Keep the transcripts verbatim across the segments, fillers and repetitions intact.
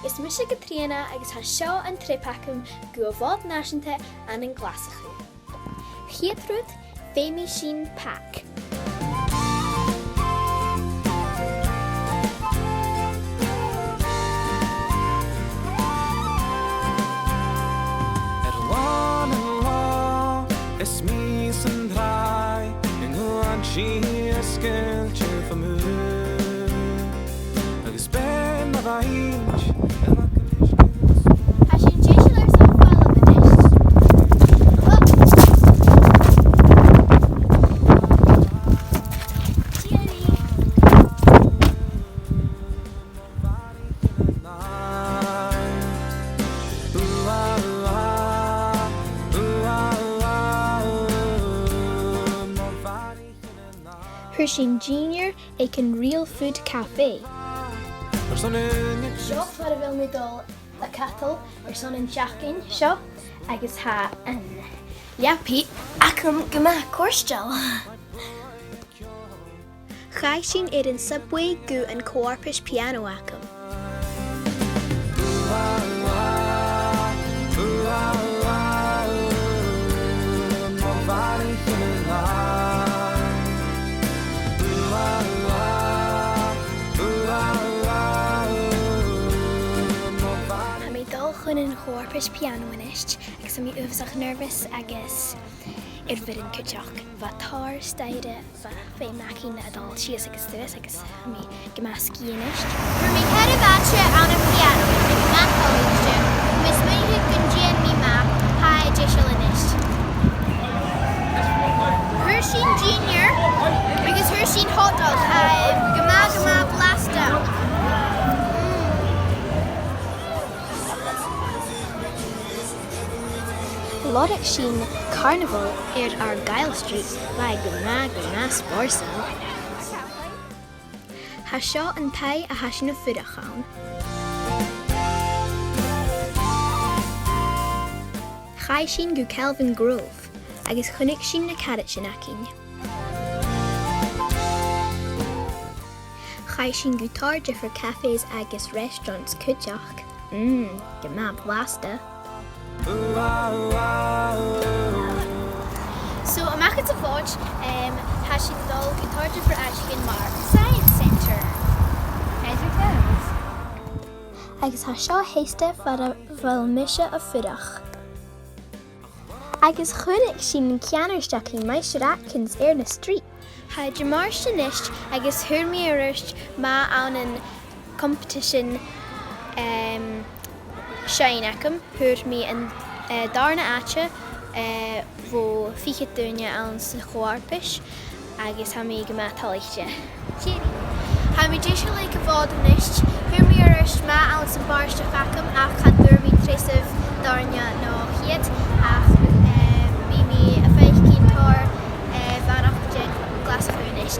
Is mise Catrìona agus tha seo an trip agam gu a' Mhòd Nàiseanta ann an Glaschu. A' chiad rud, feumaidh sinn pack. Air làn an là is mìos an tràigh, an uair sin sgaoilte fo mhuir. Agus bean a bhàint. Tha sinn deiseil airson falbh a-nis. Tìoraidh. Chuir sinn dìnnear aig an Real Food Café. Seo far a bheil mi a' dol a chadal airson an t-seachdain seo, agus tha an leabaidh agam gu math cofhurtail. Chaidh sinn air an subway gu an co-fharpais piano agam. Tha mi a' dol chun an co-fharpais piano a-nis, agus tha mi uabhasach nervous agus air bhioran cuideachd. Bha tòrr staidhre, bha feum againn a dhol sìos agus suas agus tha mi gu math sgìth a-nis. Fhuair mi ceathramh àite ann am piano, bha mi gu math toilichte. Tha mi a' smaoineachadh gun dèan mi math, tha e deiseil a-nis. Fhuair sinn dìnnear agus fhuair sinn hot dog, tha e gu math, gu math blasta. Mm. Lorg sinn Carnival air Argyle Street, bha e gu math, gu math spòrsail. Tha seo an taigh a tha sinn a' fuireach ann. Chaidh sinn gu Kelvingrove agus chunnaic sinn na caraidean againn. Chaidh sinn gu tòrr diofar cafés agus restaurants cuideachd. Mm, gu math blasta. So, a-mach às a' Mhòd, em, tha sinn a' dol gu tòrr diofar àiteachan mar Science Centre. Agus tha seo a' cheist far a bheil mise a' fuireach. Agus chunnaic sinn an ceannard-stiùiridh Maighstir Atkins air na streets. Tha Dimàirt a-nis agus fhuair mi air adhart math ann an competition, em, seinn agam. Fhuair mi an, eh, dàrna àite, eh, bho fichead duine anns a' cho-fharpais. Agus tha mi gu math toilichte. Tìoraidh. Tha mi deiseil aig a' Mhòd a-nis. Fhuair mi air adhart math anns a' bhàrdachd agam, ach cha d' fhuair mi treasamh dàrna no a' chiad, ach, eh, bidh mi a' faicinn tòrr, eh, bharrachd de Ghlaschu a-nis.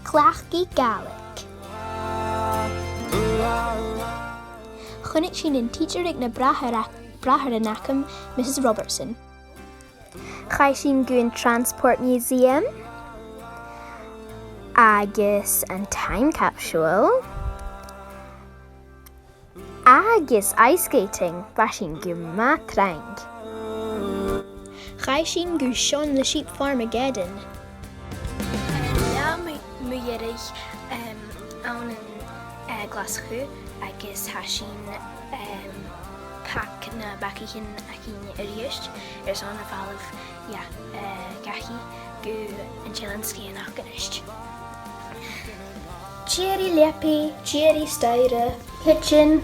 Cleachdaidh Gàidhlig. Chunnaic sinn an tidsear aig na bràithrean, bràithrean agam, Missus Robertson. Chaidh sinn gu an Transport Museum agus an Time Capsule agus ice skating, bha sin gu math trang. Chaidh sinn gu Shaun the Sheep Farmageddon. Tha mi mu dheireadh, em, ann an, eh, Glaschu agus tha sinn, em, pack na bagaichean againn a-rithist airson a' falbh, yeah, eh, dhachaigh gu an t-Eilean Sgitheanach a-nis. Tìoraidh leabaidh, tìoraidh staidhre, kitchen.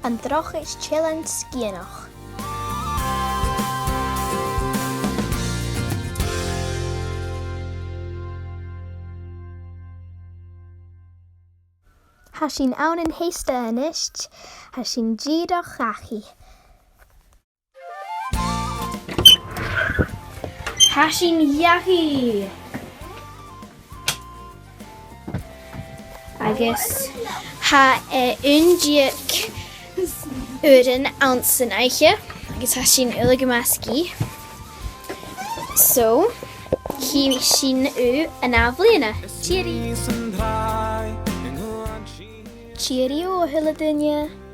An drochaid t-Eilean Sgitheanach. Tha sinn ann an Heaster a-nis, tha sinn dìreach dhachaigh. Tha sinn dhachaigh! Agus tha, eh, aon deug uairean anns an oidhche. Agus tha sinn uile gu math sgìth. So, chì sinn sibh an ath-bhliadhna. Tìoraidh! Tìoraidh, a h-uile duine!